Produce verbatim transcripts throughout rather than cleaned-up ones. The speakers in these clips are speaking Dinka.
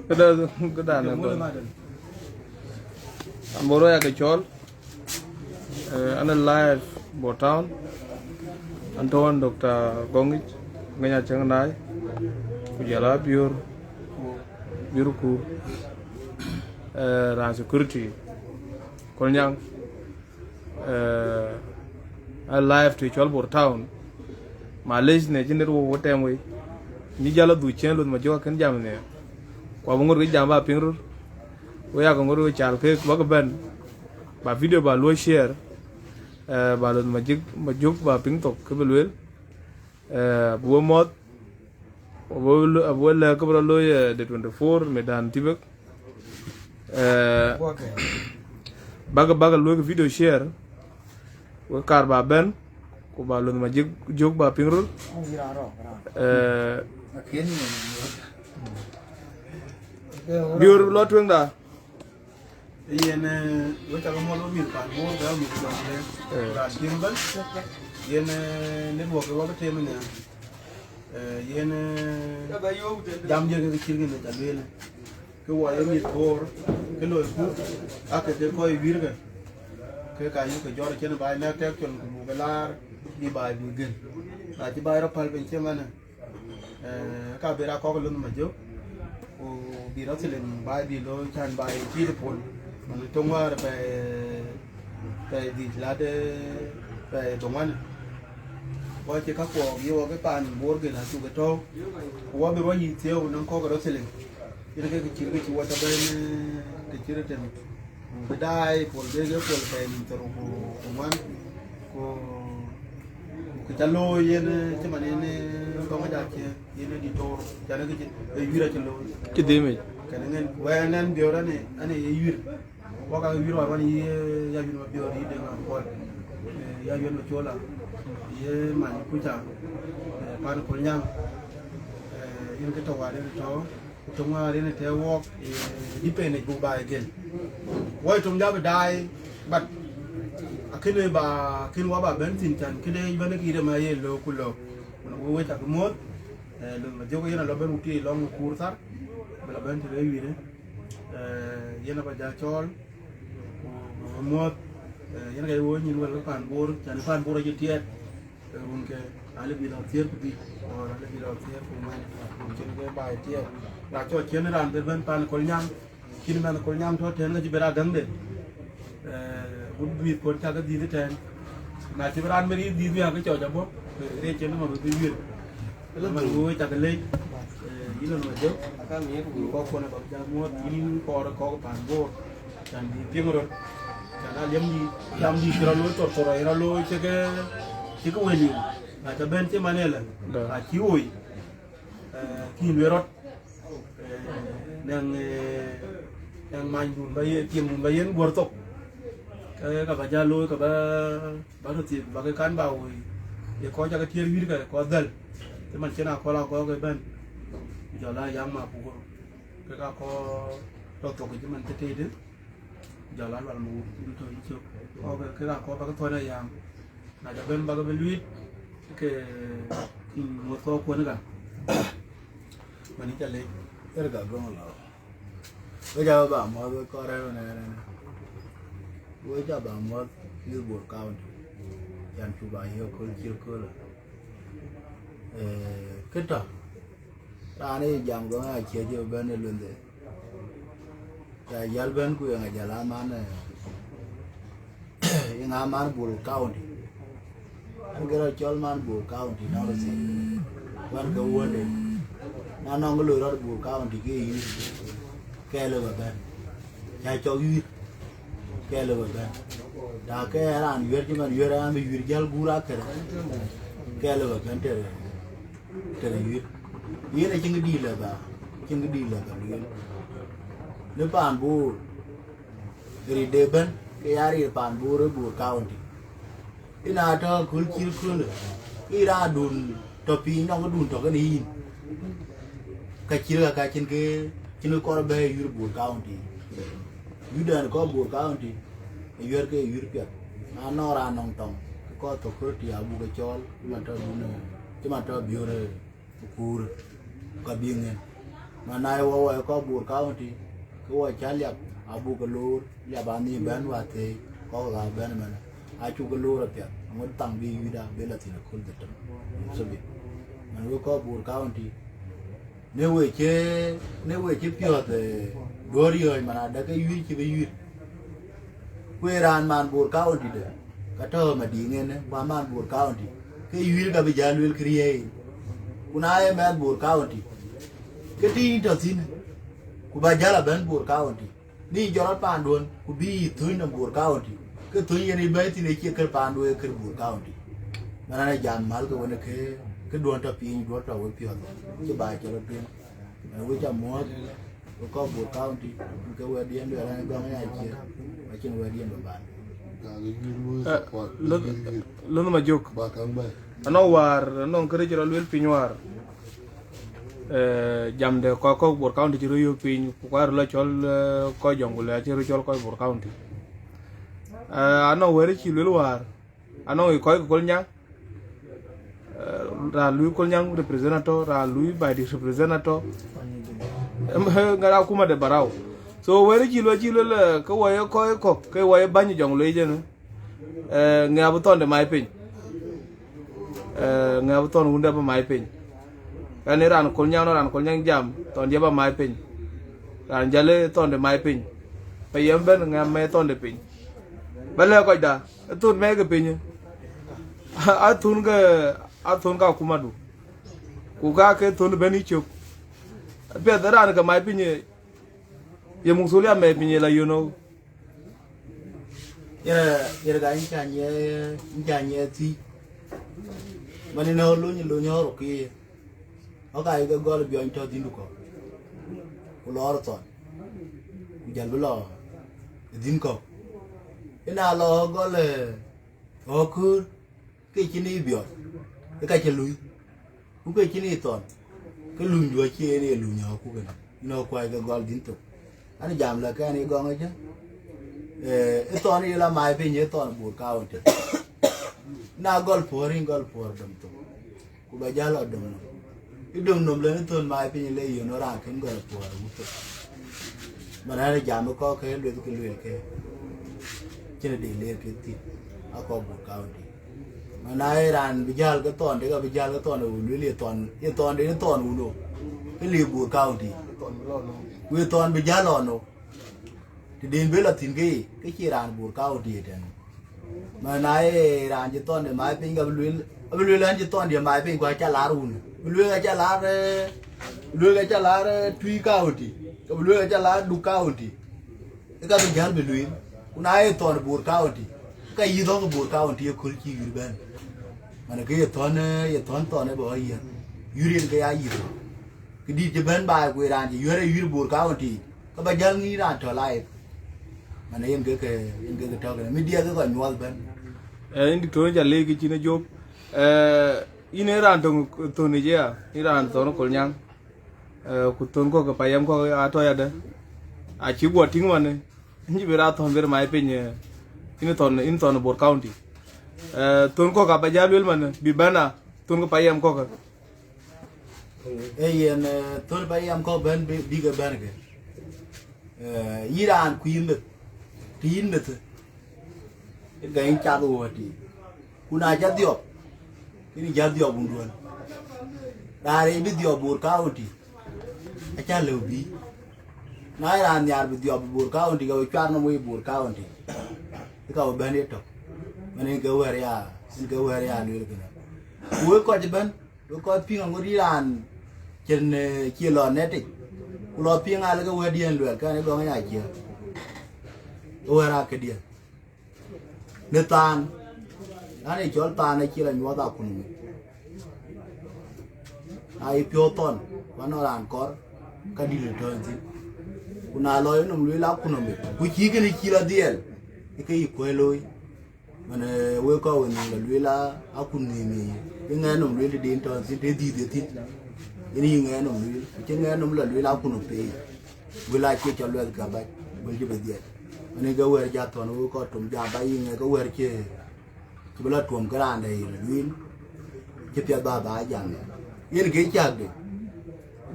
Këda, këda në bä. An bä rɔ̈ɔ̈c ake cɔl. Eh, an live Bor Town. An tɔ̈ an Doctor Goŋic, Ŋɛny Acäŋ Naai. Ku jɔl a Biöör, Biöör ku, eh, raan security. Kolnyaŋ. Eh, a live të cɔl Bor Town. Malec në cïn röt wo wo tɛm wei. Nyi jal a dhuk cien Luth Majök akën jam në. Ku abï ŋot ke jam ba piŋ röt. Wo yak ŋot ke cal kek bak bɛ̈n. Ba video ba luɔi share. Eh, ba Luth Majök, Majök ba piŋ thok ke bï lueel. Eh, bï wo mɔ̈th. Abï lɛ̈k ke bï rɔt looi, eh, the twenty four medan Tibek. Eh, bak, bak luɔi video share. Wek kaar ba bɛ̈n, ku ba Luth Majök, Jök ba piŋ röt. Eh, Biöör lɔ tueŋda. Yen, eh, we cak mɔl we mïth pan Bor, we mïth jɔŋ le. Eh. Raan tiŋ bɛ̈n. Yen, eh, network we ke tem nia. Eh, yen, eh, jam diɛ̈ ke cït kën ca lueel. Ke wɔ ye mïth Bor, ke loi ku, ake ke kɔc wïïr ke. Ke ka yuk ke jɔt cïn baai nɛ̈k tɛ̈k col ku buk ke laar, bï baai bï gël. Na cï baai rɔt päl piny cï manë. Eh, ka bï raan kɔ̈k Luth Majök, ku bï rɔt thilim baai bï looi, can baai cït pol, man töŋ wäär pɛɛi, pɛɛi dhïc lat, eh, pɛɛi dhoŋuan. Wɔ cï ka kuɔɔk ye wɔ ke pan Bor gël acuk ke tɔ̈u, ku wɔ bï ruɔ̈c yï thiëëu nɔŋ kɔ̈k rɔt thilim. Yen ke kë cït kë cï wɔ tɔ bɛ̈n, eh, kë cït ëtën. Bï daai pol, bï ke pol pɛɛi nïn thiërrou ku, ku ŋuan, ku, ku kë ca looi yen, eh, cï man yen, eh, Gɔŋ Ajak cie, yen, eh, dït Toor, can ë kë cï, eh, wïïr acï looi. Cï dhim yic. Kënë ŋën, wɛn ɛn Biöör ɛn, ɛn ye wïïr. Wɔ ka wïïr wä wän yï, eh, ya wïïr ma Biöör yï Deŋ Aŋkɔl. Eh, ya wïïr ma Cola. Ye man Kuca. Eh, pan Kolnyaŋ. Eh, yen kë tɔ wä yen tɔ. Ku töŋ wäär yen tɛ̈ wɔɔk, eh, dï pen yic buk baai gël. Wɔ töŋ ja bï daai, but akënë ba, kën wɔ ba bɛ̈n thïn can, këde bɛ̈n kï rem aye lö ku lö. Ku na we wec akë muɔ̈th, eh, Luth Majök yen alɔ bɛ̈n ku tïï lɔŋ kuur thar, bï lɔ bɛ̈n të le wïïrë. Eh, yen aba ja cɔɔl, ku, ku muɔ̈th, eh, yen ka ye wɔ nyin wël ke pan Bor, can pan Bor acï tiɛɛt. Run ke alë bï lɔ thiëër ku dhïc, or alë bï lɔ thiëër ku ŋuan, run cïn ke baai tiɛɛt. Na cɔk cïn raan bï bɛ̈n pan Kolnyaŋ, cïn mɛnh Kolnyaŋ tɔ tɛ̈n ke cï bï raan däŋde. Eh, wut mïth kɔn cak ke dhïth tɛ̈n. Na cï bï raan bï rïïth dhïth nhiäk ke cɔc abɔ̈, eh, rëëc cïn ëmɔ bï bï wiër. Ëlë man wëë cak lec, eh, yïn lɔ Majök, kɔk kɔn ë bäk jam muɔ̈th, yïn kɔɔr kɔ̈k pan Bor. Can bï piŋ röt, can a liɛm dï, jam dï cï rɔt looi thor thor, ë rɔt looi cï ke, cï ke wël yic. Na ca bɛ̈n cï man ëlë, da, acï woi, eh, kï lueel rɔt, eh, nɛŋ, eh, nɛŋ manydun ba ye, tiɛmdun ba yen guɔ̈r thok. Ke ka ba ja looi, ka ba, ba röt thiëëk, ba ke kan ba woi. Ye kɔc ca ke tiɛɛr wïïr ke, kɔc dhäl. Cï man cïn akɔ̈l akɔ̈k ëbɛ̈n. Jɔl a yak ma puk röt. Ke ka kɔc rɔt thok cï man cï tëëdë. Jɔl a lual muk, bï tɔ yï cök. Kɔk ke, ke ka kɔk bäk thɔ̈n aya. Na ca bɛ̈n bäk bï luiit, ke kïn ŋuɔ̈th kɔk kuɔn ka. Mani ca lec. Yer ka gɔŋ lɔ. Wek ca ba muɔ̈th wek kɔc rɛ̈ɛ̈r wën ënënë. Wek ca ba muɔ̈th mïth Bor County. Can cu ba yök köl cï köl. Eh, kë tɔ. Raan ë jam gɔŋ acie jɔ bɛ̈n ë luɛnhde. Ya jäl bɛ̈n ku yeŋa jäl aman, eh, yeŋa aman Bor County. An ke rɔt cɔl man Bor County nɔŋ rɔt thïn. Wan ke wuɔ̈nde. Na nɔŋ ke loi rɔt Bor County ke yï kɛɛl ë bä bɛ̈n. Ca cɔk yï kɛɛl ë bä bɛ̈n. Ta ke raan yuɛ̈r cï man yuɛ̈r an bï yuɛ̈r jäl guur akër. Kɛɛl ë bä bɛ̈n tëde. Tëde yuëër. Yen acïn kë dïït lɔ ba, acïn kë dïït lɔ ba lueel. Në paan Bor, rit de bɛ̈n, ke ya rit paan Bor ë Bor County. Yen a tɔ köl cït köl, ke raandun tɔ piny nɔŋ këdun tɔ kënë yïn. Ka cït ka ka cïn ke, cïn ke kɔɔr bɛ̈ɛ̈i yuëër Bor County. Yuëërdan kɔɔr Bor County, ë yuɛ̈r ke yuëër piɛth. Na nɔŋ raan nɔŋ tɔŋ, ke kɔɔr authority abuk ke cɔɔl, cï man tɔ dun, cï man tɔ biöör ë kuur, ka bï ŋen. Man na ye wɔ wɔ ye kɔc Bor County, ke wɔ cä liap, abuk ke loor, liap anhïïm bɛ̈n wäthëëi, kɔc ɣa bɛ̈n ëmën, acuk ke loor apiɛth, aŋot thaŋ bï wïda bï la thïn aköl dhetem. So bï, man wek kɔc Bor County, në we cï, në we cï piɔ̈ɔ̈th, eh, duɔ̈r yɔ̈ɔ̈c, man adɛ̈ ke yuïr cï ke yuïr. Ku ë raan man Bor County de, ka tɔ̈ Madiŋ ënë, ku aman Bor County, ke yuïr ka bï jäl luel kë riëëc. Ku na ye mɛnh Bor County, ke tïŋ tɔ̈ thïn, ku ba jäl abɛ̈n Bor County, bï jɔt rɔt paanduön, ku bï thöny nɔm Bor County, ke thöny yen ë bɛ̈ɛ̈i thïn ë cie kër paandu, ee kër Bor County. Man an, jam mäl ke wën ke, ke duɔ̈n tɔ̈ piny, duɔ̈n tɔ̈ we piɔ̈ɔ̈th, cï ba cɔl rɔt tueŋ. Wek ca muɔ̈ɔ̈th, wek kɔc Bor County, ke wɛ̈tdiɛn luɛɛl an, gɔŋ aya ciëër, acïn wɛ̈tdiɛn bï ban. Eh, lon, lon ma jök. Anɔŋ wäär, anɔŋ kërë cï rɔ luel piny wäär. Eh, jam de kɔc, kɔc Bor County cï rɔ yök piny, ku kuar lɔ cɔl, eh, kɔc Jonglei, acï rɔ cɔl kɔc Bor County. Eh, anɔŋ wɛ̈t cï luel wäär, anɔŋ ë kɔc ke Kolnyaŋ, eh, raan lui Kolnyaŋ represent atɔ̈, raan lui Baidit represent atɔ̈. Em, eh, ŋɛ̈t akuma de Barau. So, wɛ̈t cï luel, cï luel, eh, ke wɔ ye kɔc kɔ̈k, ke wɔ ye bäny Jonglei jënë. Eh, ŋɛ̈ abï thɔn de mai piny. Eh, ŋɛ̈ abï thɔn wunde abï mai piny. Ɣɛn ë raan Kolnyaŋ, nɔn raan Kolnyaŋ jam, thɔn diɛ̈ ba mai piny. Raan jäl ë thɔn de mai piny. Ba yɛm bɛ̈n ŋɛ̈ mɛi thɔn de piny. Ba lɛ̈k kɔcda, ë thon mɛi ke piny. A thon ke, a thon ka kumadu. Ku ka ke thon bɛ̈n ë cök. Apiɛth ë raan ke mai piny, ye mukthul ya mɛi piny ye la yönou. Yɛn, yɛn ka yïn ca nyiɛɛi, yïn ca nyiɛɛi thïc. Man yïn ɣɔn lony, lony ɣɔn rɔt ke ye. Ɣɔn ka yï ke gɔl biɔny tɔ̈ dhïndu kɔ̈k. Ku lɔɔr thɔn. Ku jäl bï lɔ ë dhïn kɔ̈k. Yïn aa lɔ gɔl, eh, ɣɔn köör. Ke cïn ë biɔt, ë ka cï luny, ku ke cïn ë thɔn, ke lunydu acï en ye luny ɣɔ̈k ku kënë, yïn ɣɔ̈k kuai ke gɔl dhïn thok. An jam lɔ kɛn ë gɔŋ ëcë, eh, ë thɔn ye la mai piny, ë thɔn Bor County. Na gɔl puɔ̈r, yïn gɔl puɔ̈r dom thok, ku ba jäl lɔ dom nɔm. Ë dom nɔm lënë thon mai piny le yön raan kën gɔl puɔ̈r ë wut thok. Man an jam ë kɔ̈k ke lueth ke luel ke, cïn ë dee leer ke thïn, akɔ̈k Bor County. Man na ye raan bï jäl ke thɔn de, ka bï jäl ke thɔn de, wun luel ye thɔn, ye thɔn de, ye thɔn wun o. Ke le Bor County. Ku ye thɔn bï jäl ɣɔn o. Të den bï lɔ thïn ke ye, ke cie raan Bor County ye tɛ̈n. Man na ye raan cï thɔn de mai piny, ka bï luel, abï luel an cï thɔn de mai piny, ku aca lar wun. Bï luel aca lar, eh, bï luel aca lar, eh, Tui County. Ka bï luel aca lar Duk County. Ë ka bï jäl bï lueel. Ku na ye thɔn Bor County, ka yï dhɔ̈ŋ Bor County ëköl cï yïr bɛ̈n. Man ke ye thɔn, eh, ye thɔn thɔn ë bɔ̈ yiëth. Yïr yen ke ya yïth. Kë dït cï bɛ̈n baai ku ye raan cï yuɛ̈r ë yïr Bor County, ke ba jäl ŋïn raan tɔ̈ live. Man yen ke ke, yen ke ke tɔ̈ kënë. Media ke kɔc nyuɔɔth bɛ̈n. Eh, yïn Diktor, ca leec kë cïn ë jop. Eh, yïn ë raan töŋ thon ë jë ya, yïn raan thon ë Kolnyaŋ. Eh, ku thon kɔ̈k ke payam kɔ̈k atɔ̈ yadë. Acï guɔ tïŋ manë, yïn cï bï raan thɔn bï rë mai piny, eh, yïn thɔn, yïn thɔn Bor County. Eh, thon kɔ̈k aba jal luel manë, bï bɛ̈n a, thon ke payam kɔ̈k. Ee yen, eh, thon payam kɔ̈k bɛ̈n bï, bï ke bɛ̈n ke. Eh, yïn raan ku yïn meth, të yïn meth, ë gɛny cath wɔ tï. Ku na ca dhiɔp, kën ca dhiɔp wunduön. Raan rɛɛc bï dhiɔp Bor County, aca lëu bï. Na ye raan nhiaar bï dhiɔp Bor County, ke we cuat nɔm wei Bor County. Ë ka we bɛ̈n yetök. Man yen ke wɛ̈ɛ̈r ya, yen ke wɛ̈ɛ̈r ya lueel kënë. Ku wek kɔc ëbɛ̈n, wek kɔc piŋ aŋot yï raan cïn, eh, cie lɔ nɛ̈tic. Ku lɔ piŋ alë ke wɛ̈ɛ̈t diɛ̈n luɛl, kɛn ë gɔŋ aya ciëër. Ë wɛ̈ɛ̈r akëdiɛ̈n. Në thaan, an, ë cɔl thaan acï la nyuɔɔth akun mïth. Na yï piɔ̈u thɔn, ku anɔŋ raan kɔr, ka dït ë tɔ̈ thïn. Ku na lɔ yenɔm lueel akun mïth, ku cïï kënë cï la dhiɛl, ë ke yï kuɛ̈i looi. Man, eh, wek kɔc wën la lueel a, akun nhïïm yic, ë ŋɛɛr nɔm lueel tëden tɔ̈ thïn, të dhïth ye thïn. Yen yï ŋɛɛr nɔm lueel, ku cï ŋɛɛr nɔm la lueel akun pei. Wël acie cɔl luɛth ka bac, wël cï bï dhiɛl. Ënë ke wɛ̈ɛ̈r ja thɔn wek kɔc tom ja ba yiŋ, ke wɛ̈ɛ̈r cï, cï bï la tuɔm ke raan dɛ ye la lueel, cï piɛth ba ba jam. Yen ke cäkde.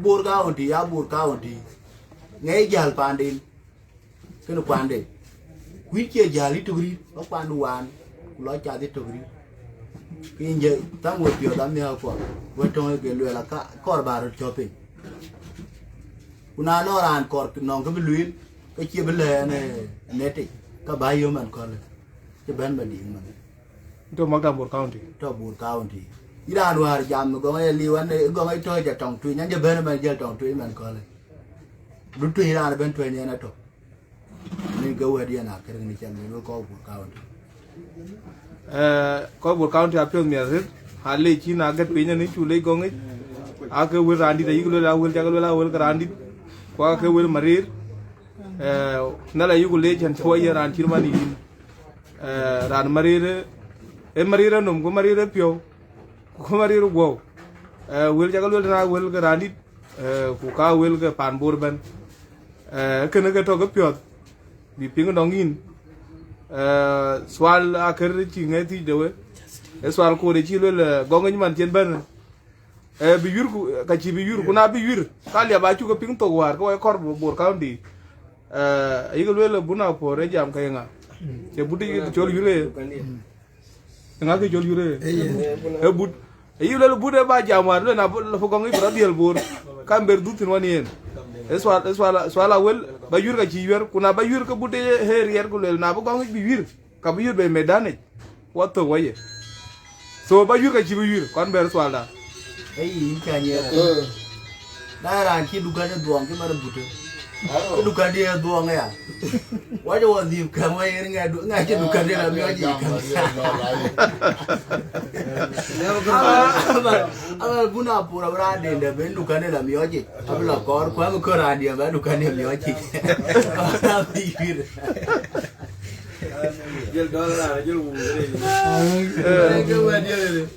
Bor County, ya Bor County. Ŋɛi jäl panden. Kënë kuanden. Kuïn cie jäl ë tök rït, ba kuandu waan, ku lɔ cath ë tök rït. Ke yïn jɛ tham we piɔ̈ɔ̈th amiäk kuɔ, we töŋ ke lueel aka kɔɔr ba röt cɔ̈p piny. Ku na nɔŋ raan kɔɔr nɔŋ kë bï lueel, ke cie bï lɛ̈ɛ̈n ë netic, ka ba yom man kɔ̈lë. Cï bɛ̈n ba diŋ man. Tɔ Maktam Bor County. Tɔ Bor County. Yïn raan wäär jam ë gɔŋ ë liu an, ë gɔŋ ë tɔ̈c ë tɔŋ tuic, an jɛ bɛ̈n ëmɛn jël tɔŋ tuic ëmɛn kɔ̈lë. Du tuic raan ëbɛ̈n tueny en atɔ̈. Nin ke wɛ̈t yen akër ŋic cam nin wek kɔc Bor County. Eh, kɔc Bor County apiɔ̈th miɛt arëët, alec cïn agät piny ënë cu lec gɔŋ yic. Ake wël raan dït ayïk lueel, awël cak lueel, awël ke raan dït. Ku ake wël marir. Eh, Nhialic ayïk lec cän cï wɔ ye raan cït man yïn. Eh, raan marir, eh, marir ë nɔm, ku marir ë piɔ̈u, ku marir ë guɔ̈u. Eh, wël cak lueel tënë awël ke raan dït, eh, ku ka wël ke paan Bor ëbɛ̈n. Eh, kënë ke tɔ̈ ke piɔ̈th, bï piŋ nɔŋ yïn. Eh, thual akër cï ŋɛk thiëc de we. Ee thual koor ë cï lueel, eh, gɔŋ yic man cïn bɛ̈n. Eh, bï yuir ku, ka cï bï yuir, ku na bï yuir, ka liap acuk ke piŋ thok wäär, ke wɔ kɔɔr Bor County. Eh, ayïk lueel Bun Apor ë jam ke ye ŋa? Ee but ë cɔl yuir ke ye? Ë ŋa ke cɔl yuir ke ye? Ee but. Ayïk lueel but ë ba jam wäär, lueel na bï lɔ gɔŋ yic bï rɔt dhiël Bor, ka ber dhuk thïn wan yen. Ee thual, ee thual, thual awël, ba yuir ka cï yuir, ku na ba yuir ke but ë riɛt ku lueel na bï gɔŋ yic bï yuir. Ka bï yöt bei medanic, wa thök wa ye. So ba yuir ka cï bï yuir, kɔn bɛ̈ɛ̈r thualda. Ee yïn cä nyiɛɛr. Eh. Na raan cï dukan ë dhuɔŋ cï man butë. Aro. Kë dukan dië ë dhuɔŋ ya. Wa jɔ wa dhip käm wa yen ŋa du-, ŋa cï dukan dië la miɔc yic käm. Ama, ama, ama Bun Apor abï raan den dɛ ben dukan dië la miɔc yic. Abï la kɔɔr kuɛm kë raan dië bɛ dukan dië miɔc yic. Abï yuir. Jël dollar, jël wun. Eh,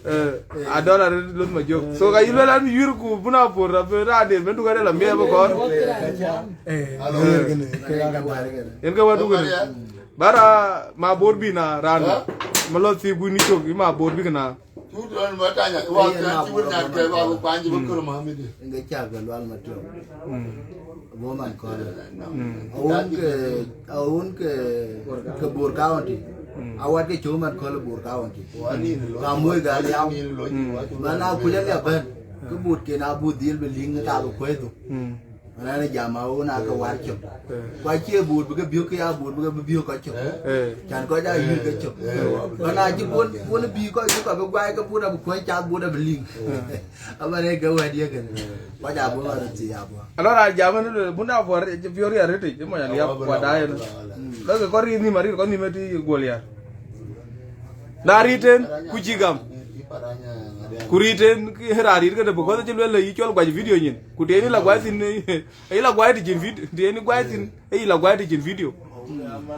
eh, a dollar luth ma jok. So ka yï luel an yuir ku Bun Apor abï raan den ben dukan dië la miɔc bï kɔɔr. Eh, yen ke wä dukan. Bara ma Bor bï na raan. Ma lɔ thii guini cok, ma Bor bï këna. Yen ma Bor County. Yen ke cak ke lual ma tiɔp. Bo man kɔl. Awun ke, awun ke, ke Bor County. Awat ke cok man kɔl Bor County. Ka moc ga liaw. Mana kuc aliap bɛ̈n. Ke but ken abut dhil bï liŋ ka bï kuɛth. Raan ë jam awun ake war cök. Ku acie buur bï ke biök, ke ya buur bï ke bï biök kɔc cök. Eh. Can kɔc aa yïk ke cök. Eh. Ku na cï buɔn, buɔn bï kɔc cök abï guai ke buur abï kuɔny cath buur abï liŋ. Aman ee ke wɛ̈t ye kënë. Kɔc aa buɔn arëët thii aa buɔn. Alɔ raan jam ënë lueel, Bun Apor cï piɔ̈u riɛl rëtic, ë mony aliap, ku ada yen. Lɔ ke kɔc riit nhïïm arït, kɔc nhïïm ë tïï gol yar. Na riit en, ku cï gam. Ku riit en, ke raan riit këde, because acï lueel lë yï cɔl guac video nyin. Ku tëën yï la guai thïn, yï la guai të cïn vid-, tëën yï guai thïn, yï la guai të cïn video.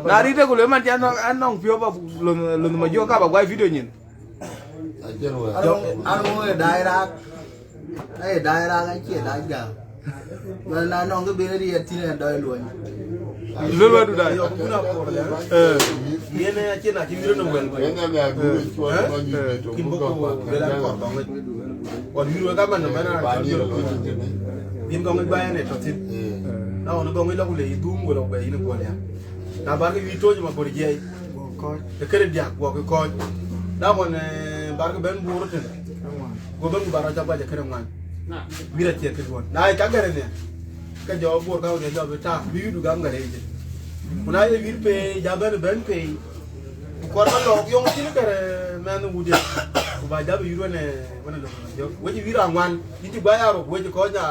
Na riit ku lueel man cï anɔŋ, anɔŋ piɔ̈u ba lon, lon ma jɔ ka ba guai video nyin. An wɔ ë daai raak, ë daai raak acie daai gam. Wala na nɔŋ kë ben riɛt thïn ë dɔc luɔny. Lol wadu dai. Eh. Yen acïn acï yïr në wɛl. Kin bɔ̈ ku bɛ̈n an kɔɔr gɔŋ yic. Kɔɔr yïr wek aman në mɛn an cɔl yïr. Yin gɔŋ yic ba yen ë tɔ̈ thïn. Na ɣɔn gɔŋ yic lɔ ku le yï dhum wala ku bɛ yïn ë guɔl ya. Na bär ke yï toc ma bor jiɛi. Ë kënë diäk guɔ ke kɔc. Na ɣɔn, eh, bär ke bɛ̈n buur tën. Go bɛ̈n ku bär rɔt cak guac ë kënë ŋuan. Wïr acie kë duɔ̈n. Na ye cak gɛ̈rë nhial, ke jɔ Bor County jɔ bï tak, bï wïrdu gam gɛ̈rë yic. Ku na ye wïr pei, ja bɛ̈n bɛ̈n pei. Ku kɔɔr ba lɔɔk yɔŋ cïn gɛ̈rë mɛnh wut ya. Ku ba ja bï wïr wën ë, wën ë lok jɔk. Wec wïr aŋuan, yïn cï guai arok, wec kɔc a,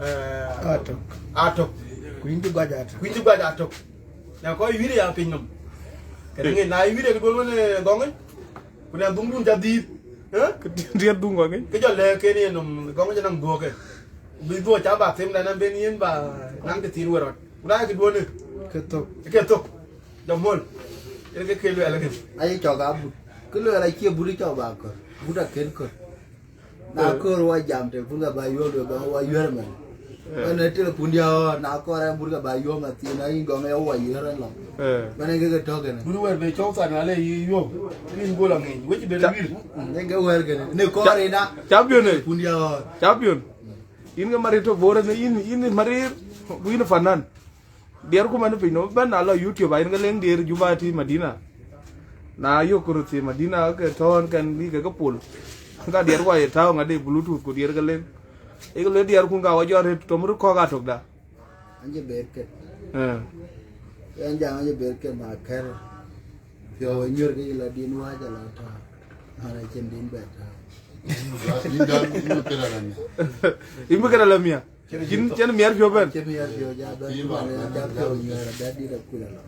eh, atök. Atök. Ku yïn cï guac atök. Ku yïn cï guac atök. Na kɔc wïr ya piny nɔm. Kënë ŋic, na ye wïr ye kë duɔ̈n wën ë gɔŋ yic. Ku nɛn dhuŋdun ca dhiith, eh? Kë diɛt dhuŋ gɔŋ yic. Kë jɔ lɛ̈k ken yen nɔm gɔŋ yic anɔŋ dhuɔ̈k ke. Bï dhuɔ̈k ca ba them dan an ben yen ba naŋ të thiin we rɔt. Ku na ye kë duɔ̈n ë. Ke thök. Ke thök. Jɔ mol. Yen ke ke luɛɛl ëkën. Aye cɔk abut. Kë luɛɛl acie but cɔk ba kɔ̈r. But akën kɔ̈r. Na kɔɔr wa jam të pun ka ba yuɔ̈p, ba wa yuɛ̈r mɛn. Ënë të pun dia ɣɔ̈ɔ̈r, na kɔɔr ë but ka ba yuɔ̈p ma thiin, na yïn gɔŋ ë wa yuɛ̈r ë lɔŋ. Eh. Mɛn ë ke ke tɔ̈ kënë. But wɛ̈r be cɔu than ale yï yuɔ̈p, yïn gol aŋeny, wec ben wïr. Mm, ë ke wɛ̈r kënë. Në kɔɔr ë na. Champion ë. Pun dia ɣɔ̈ɔ̈r. Champion. Yïn ke marir tɔ̈ Bor ënë, yïn, yïn marir, ku yïn fanan. Diɛɛrku man piny nɔm ëbɛ̈n, na lɔ YouTube, ayïn ke leŋ diɛɛr Juba tï Madina. Na yök ku röt thïn Madina, ke tɔ̈ɔ̈n kɛn bï ke ke pol. Ka diɛɛrku aye tääu ŋadï Bluetooth, ku diɛɛr ke leŋ. Yï ke lueel diɛɛrku ka wa jɔ rëët tɔ̈ mur kɔ̈k atök da. An cï ber ket. Eh. Yan jam an cï ber ket, na kɛ̈r. Piɔ̈u ë nyuɔ̈r ke yï la din wääc ala tääu. An acïn din bɛ tääu. Yïn dɔn, yïn bï ket ala mia. Yïn bï ket ala mia. Cïn, cïn miɛt piɔ̈u bɛ̈n. Cïn miɛt piɔ̈u ja bɛ̈n. Yïn bï bɛ̈n, ja piɔ̈u nyuɔ̈r, ada dit akul ala.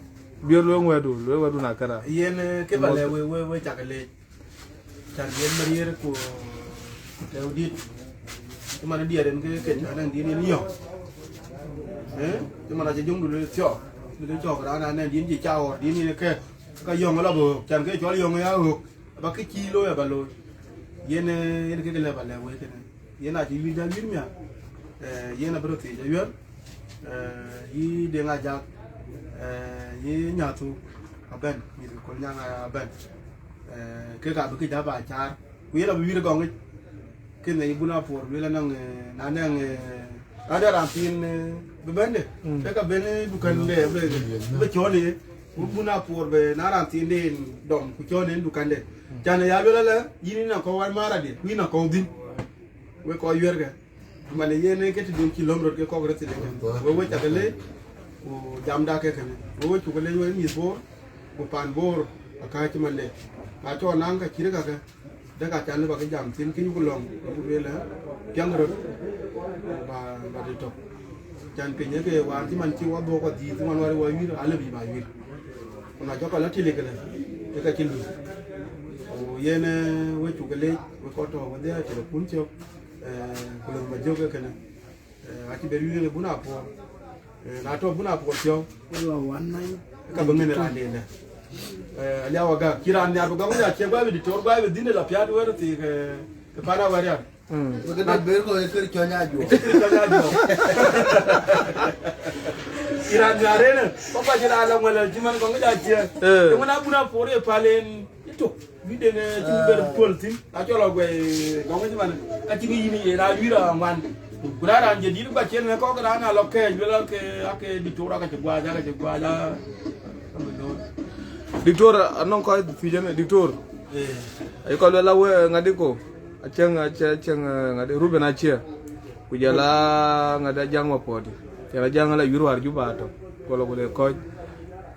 Biɔr lueŋ wɛ̈tdu, lueŋ wɛ̈tdu na kɛ̈ra. Yen, eh, ke ba lɛ we, we, we cak leec. Can yen marir ku tɛ̈u dït. Cï man diɛɛr en ke ket, anɛŋ din en yɔ̈ŋ. Eh? Cï man acï jöŋdu lueel thiɔ̈k. Lueel cɔɔk raan anɛŋ din cï ca ɣɔr, din en ke, ka yɔ̈ŋ ala bï ɣöök. Can ke cɔl yɔ̈ŋ ya ɣöök. Aba kë cï looi aba looi. Yen, eh, yen ke ke lɛ ba lɛ wek kënë. Yen acï wïc jäl wït mia. Eh, yen abï röt thiëc ayuɛ̈r. Eh, yï Deŋ Ajak, eh, yï Nyathuk abɛ̈n, mïth ke Kolnyaŋ abɛ̈n. Eh, kek abï këc abä caar. Ku yen abï wïr gɔŋ yic. Kënë yï bun apuɔr lueel anɔŋ, eh, na nɛŋ, eh, na de raan thiin, eh, bï bɛ̈nde. Mm. Kek abën, eh, dukande, bï, bï cɔɔl ye. Ku bun apuɔr bï na raan thiin de dɔm, ku cɔɔl en dukande. Mm. Can ya lueel alɛ, yïn yïn akɔ̈u wan maar adï, ku yïn akɔ̈u dhïn. Wek kɔc yuɛ̈rkë. Man yen ke të dun cï lɔ̈m röt ke kɔk röt thïn ëkën. We we cak leec, ku jamda ke kënë. We we cuk leec we mïth Bor, ku pan Bor, akääc man de. Na cɔk naŋ ka cït kakë, dek acan lë ba ke jam thïn, kë yuk lɔ̈ŋ, ku lueel, piɛŋ röt, ba, ba de tök. Can piny ë ke wäär cï man cï wa dhuɔk wa dhiith, man wär wa wïr, alë bï ba wïr. Ku na cɔk ala tïlik kënë, ë ka cï luth. Ku yen, eh, we cuk leec, we kɔc tɔ̈ wedhie, cï kun thiɔ̈k. Eh, ku lëu ba jök ë kënë. Eh, acï ben yïn ë bun apuɔl. Eh, na tɔ bun apuɔl thiɔ̈u, ka bï ŋën raan den dë. Eh, aliau agak, cï raan nhiar bï gɔk ya cie guai bï dï tɔ̈r guai bï dhïn ë la piaat wër thii ke, ke pan awär yan. Mm. Wek ke dek ber kɔc ë kër cɔny ajuɔk. Kër cɔny ajuɔk. Cï raan nhiar en ë, kɔk ka cï raan la ŋuɛl cï man gɔk ya cie. Eh. Ë ŋën abun apuɔl ë pal en. Ëtök, bï den, eh, cïn bɛr tuɔl thïn, na cɔl aguɛi gɔŋ cï man, ka cïn yïn ye na wïr aŋuan. Ku na raan jadid ba cien ne kɔk raan a lɔ kɛɛc, wala ke, ake diktor aka cï guac, aka cï guac, a, a, Diktor, anɔŋ kɔc thiëc ɛn, Diktor. Eh. Aye kɔc luel a we, ŋadï ko, acieŋ, acieŋ, acieŋ, eh, ŋadï, Ruben acie. Ku jɔl a ŋadï Ajaŋ Mapuɔt. Cɛn Ajaŋ la wïr wäär Juba atɔ̈. Ku lɔ ku le kɔc.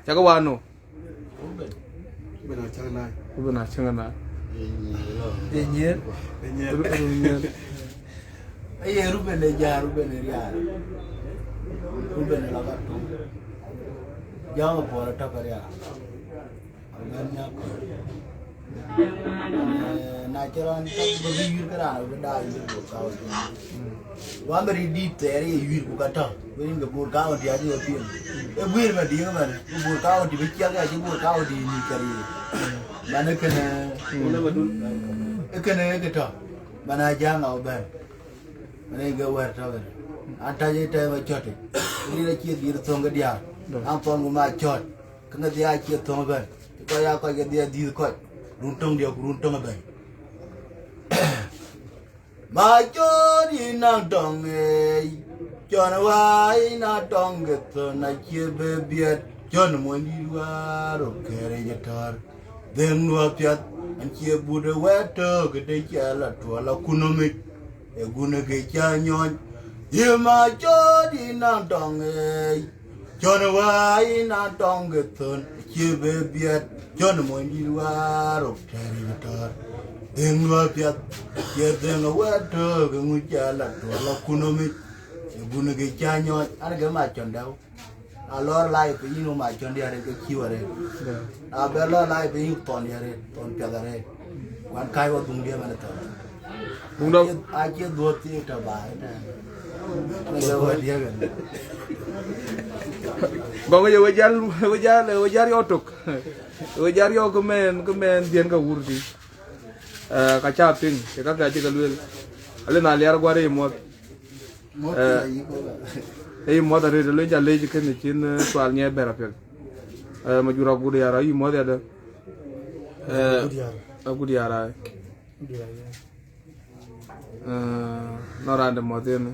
Cakë wan no. Ruben. Ruben Acäŋ Naai. Ruben Acäŋ Naai. Ee nyier. Ee nyier. Ee nyier. Ru-, Ruben nyier. Aye Ruben ë jäl, Ruben ë rial. Ruben ë lɔ ka tum. Jam apuɔl atɔ̈ ke rial. Amen, nyako. Eh, na cï raan tak bï bï yïr ke raan bï daai yïr bï kaw. Wan bï rit dït thɛɛr ye yïr ku ka tɔ̈. Wën ke Bor County acï ye piŋ. Ë guiir Madiŋ ëmën, ku Bor County bï ciɛl ka cï Bor County ni cär ye. Man ë kënë, ë kënë ë kë tɔ̈. Man Ajaŋ abï bɛ̈n. Man ë ke wɛ̈t tɔ̈ kënë. An tac ë tɛ̈ɛ̈m acɔ̈t. Rin acie dhiëth thöŋ ke diaar. An thɔn ku ma cɔ̈t. Ke ŋa dhia cie thöŋ ëbɛ̈n. Kɔc aa kɔc ke dhia dhiëth kɔc. Run töŋ diɛ̈ ku run töŋ ëbɛ̈n. Ma cɔ̈t yïn naŋ tɔŋ ëëi, cɔn wä yïn a tɔŋ ke thön acie bï biɛt, cɔn mony dït wäär ë kɛ̈ric ë tɔ̈r. Dhëŋdu apiɛth, an cie but ë wɛ̈t tök, këde ciɛl atuɔl akunomic, ë gunë ke cä nyɔny. Yï ma cɔ̈t yïn naŋ tɔŋ ëëi, cɔn wä yïn a tɔŋ ke thön, cie bï biɛt, cɔn mony dït wäär ë kɛ̈ric ë tɔ̈r. Dhëŋdu apiɛth, cie dhëŋ ë wɛ̈t tök, ë ŋu ciɛl atuɔl akunomic, ë gunë ke cä nyɔny, an ke ma cɔn dɛ̈u. Na lɔɔr live piny yïn, wo ma cɔn diɛ̈ arëët ke cïï wä rëët. Yeah. Na bɛ lɔɔr live piny yïn, thɔn diɛ̈ arëët, thɔn piɛth arëët. Wan kac wä dhuŋ diɛ̈ man thɔn. Dhuŋ dɔ̈. Acie, acie dhuɔ̈th thii tɔ̈ baai ëtɛ̈ɛ̈n. Ënë ke wä diɛ̈ kën. Gɔŋ ye we jäl, we jäl, we jäl yɔ̈ɔ̈k tök. We jäl yɔ̈ɔ̈k ke mɛn, ke mɛn dhiën ke wur tï. Eh, ka ca piŋ, ye ka ka cï ke lueel. Alë na liar guar ye muɔ̈th. Muɔ̈th, eh, ayï kɔ̈k. Ee muɔ̈th arëët, lony ca leec kënë cïn, eh, thual nyiɛɛi bɛ̈r apiɛth. Eh, Majur Agut Yar, ayï muɔ̈th yadë. Eh, Agut Yar. Agut Yar, ai. Agut Yar, yeah. Eh, nɔn raan de muɔ̈th yen.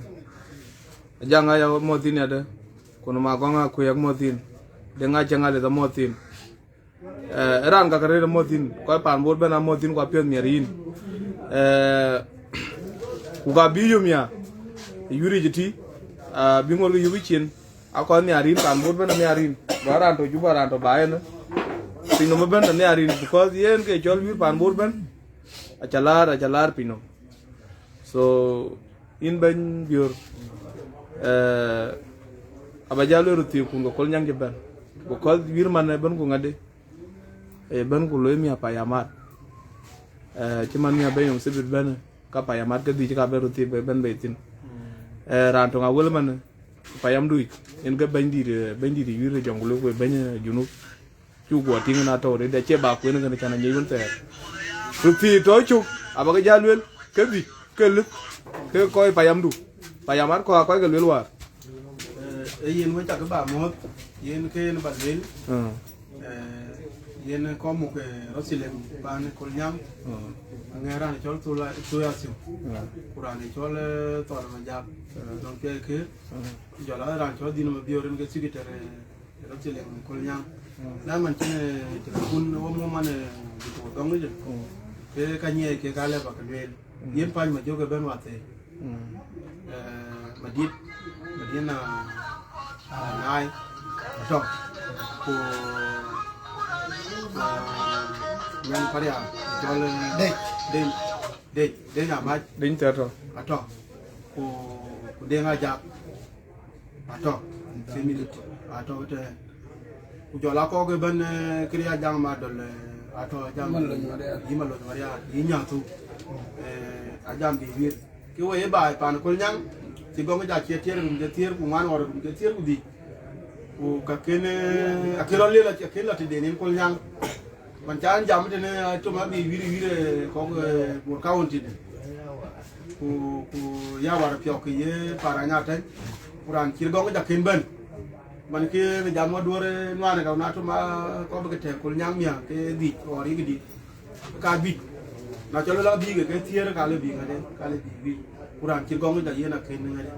Ajaŋ aya mɔ̈th thïn yadë, kun ma gɔŋ akuyak mɔ̈th thïn, de ŋa cä ŋa lith amɔ̈th thïn. Eh, ë raan ka ke rëër amɔ̈th thïn, kɔc paan Bor bɛ̈n amɔ̈th thïn, ku apiɔ̈th miɛt yïn. Eh, ku ka bï yom ya, yuric ëtï, ah, bï ŋot ke yök cin, akɔc nhiar yïn, paan Bor bɛ̈n anhiar yïn. Bä raan tɔ Juba, raan tɔ baai ënë, piny nɔm ëbɛ̈n anhiar yïn, because yen ke cɔl wïïr paan Bor bɛ̈n, aca laar, aca laar piny nɔm. So, yïn bɛ̈ny Biöör, eh, aba jal lueel röt thiëëk kun ke Kolnyaŋ cï bɛ̈n. Because wïïr man ëbɛ̈n ku ŋadï, ëbɛ̈n ku loi miäk payamat. Eh, cï man miäk bɛ̈ny yom thibit bɛ̈n, ka payamat ke dhïc ka bɛ̈n röt thiëëk bɛ bɛ̈n bei thïn. Eh, raan töŋ awël man, payamdu yic, yen ke bɛ̈nydït, eh, bɛ̈nydït wïïr ë Jɔŋ ku loi ku bɛ̈ny, eh, Junub. Cuk guɔ tïŋ na tɔ̈u rëëtde, acie ba kueen kënë can anyic wën thɛɛr. Röt thiëëk tɔ cök, abä ke jal lueel, ke dhïc, ke lëth, ke kɔc payamdu. Payamat kɔ̈k akɔc ke lueel wäär. Eh, ee yen wec cakï ba muɔ̈th, yen ke yen ba lueel. Mm. Eh, yen kɔc muk, eh, rɔt thilem paan Kolnyaŋ. Mm. Aŋɛ̈ɛ̈r raan cɔl Thula, Thuya Thiu. Mm. Ku raan cɔl, eh, Thɔn Majak. Mm. Nɔn ke ke. Mm. Jɔl a raan cɔl Dhïn Mabiöör, yen ke secretary, eh, rɔt thilem Kolnyaŋ. Mm. Na man cïn, eh, telefon, wo mo man, eh, Diktor Gɔŋ Ëdë. Mm. Ke ka nyiɛɛi ke ka lɛ ba ke lueel. Mm. Yen pany ma jök ëbɛ̈n wathëëi. Mm. Eh, madït, madït na, na naai, atɔ̈. Ku, eh, nyan paria, cɔl, eh, Dec. Dec, Dec, Dec Amac. Dec tɛ̈ tɔ̈. Atɔ̈. Ku, ku Deŋ Ajak. Atɔ̈, family atɔ̈ tɛ̈n. Ku jɔl a kɔ̈k ëbɛ̈n, eh, këriëëc Ajaŋ Madɔl, eh, atɔ̈ Ajaŋ, yï Malony Marial, yï Nyathuk, eh, Ajaŋ bï wïïr. Ke we ye baai paan Kolnyaŋ, cï gɔŋ ja cie tiɛɛr rum ke thiëër, ku ŋuan ɣɔn rum ke thiëër ku dhïc. Ku ka kën, eh, akën rɔt lël, akën lɔ tëden yen Kolnyaŋ. Man cä jam tënë, eh, Tom Abiëc wïïr, wïïr, eh, kɔ̈k, eh, Bor County dë. Ku, ku ya Warpiɔ̈k ke ye Paranya tɛ̈n. Ku raan cït gɔŋ ja kën bɛ̈n. Man ke në jam wä duɔ̈r, eh, nuan ka na Tom a kɔ̈k bï ke tɛ̈k Kolnyaŋ miäk ke dhïc ɣɔn yïk dït. Ka dhïc. Na cɔl la bï ke, ke thiëër ka le bï ŋadë, ka le bï wïc. Ku raan cït gɔŋ ja yen akën ŋadë.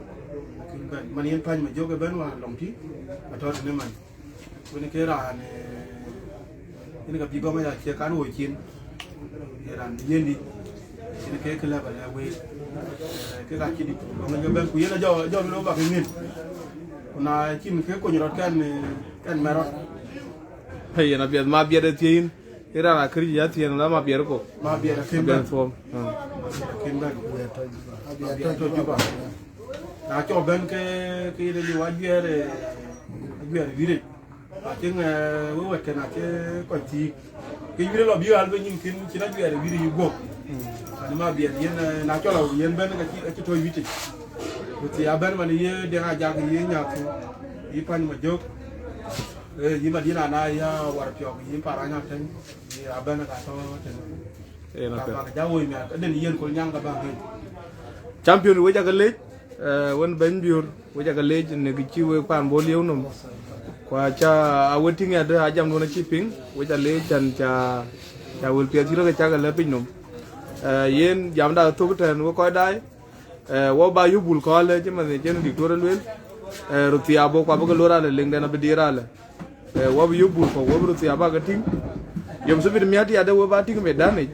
Akën bɛ̈n. Man yen pany ma jök ëbɛ̈n wäär lɔŋ tï. Atɔ̈ tënë man. Wën ke raan, eh, yen ka bï gɔm ya cie kan wo cin. Ye raan yen di. Yen ke ke level e we. Eh, ke ka ci di. Gɔm ke ben ku yen jɔ, jɔ lo ba ke ngin. Ku na cin ke ko nyirot kan, eh, kan merot. Hey, yen abiɛth ma biɛt e thiein. Ira na kri ya thien la ma biɛt ko. Ma biɛt ke ben thuom. Kin ben. Biɛt to Juba. Na cɔ ben ke, ke yen li wa juɛɛr, eh, juɛɛr wirit. Acïn, eh, we wɛ̈t kën acï kɔc thiik. Ke wiëër lɔ bï ɣal bï nyin kën cïn ajuɛɛr wiëër yï guɔ̈p. Ani ma biɛt yen, eh, na cɔl awu yen bɛ̈n ka cï, acï tɔ̈ witic. Ku thii abɛ̈n man ye Deŋ Ajak, ye Nyathuk, ye Pany Majök, eh, ye Madina na ya Warpiɔ̈k, ye Paranya tɛ̈n, ye abɛ̈n ka tɔ̈ tɛ̈n. Yen ka apiɛth. Bak ja woi miak, den yen Kolnyaŋ ka bak yen. Champion, wek aca ke leec, eh, wën bɛ̈ny Biöör, wek aca ke leec në kë cï wek paan Bor lieu nɔm. Ku aca a we tïŋ adë a jamduɔn acï piŋ, wek aca leec can ca, ca wël piɛth cï rɔt ke cak lɛ̈k piny nɔm. Eh, yen jamda thök tɛ̈n wek kɔc daai, eh, wɔ ba yök bul kɔ̈ɔ̈lë cï man cïn diktor lueel, eh, röt thiaak bɔ̈ ku abï ke lor alë, leŋden abï diɛɛr alë. Eh, wɔ bï yök bul kɔ̈k, wɔ bï röt thiaak bä ke tïŋ. Yom thibit miäk tiaadë we ba tïŋ medan yic.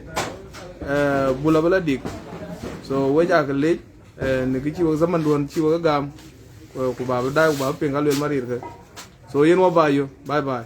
Eh, bul abï la dik. So, wek aca ke leec, eh, në kë cï wek zaman duɔ̈n cï wek gam, ku, ku ba bï daai, ku ba bï piŋ ka luel marir ke. So, yen wɔ ba yök. Bye bye.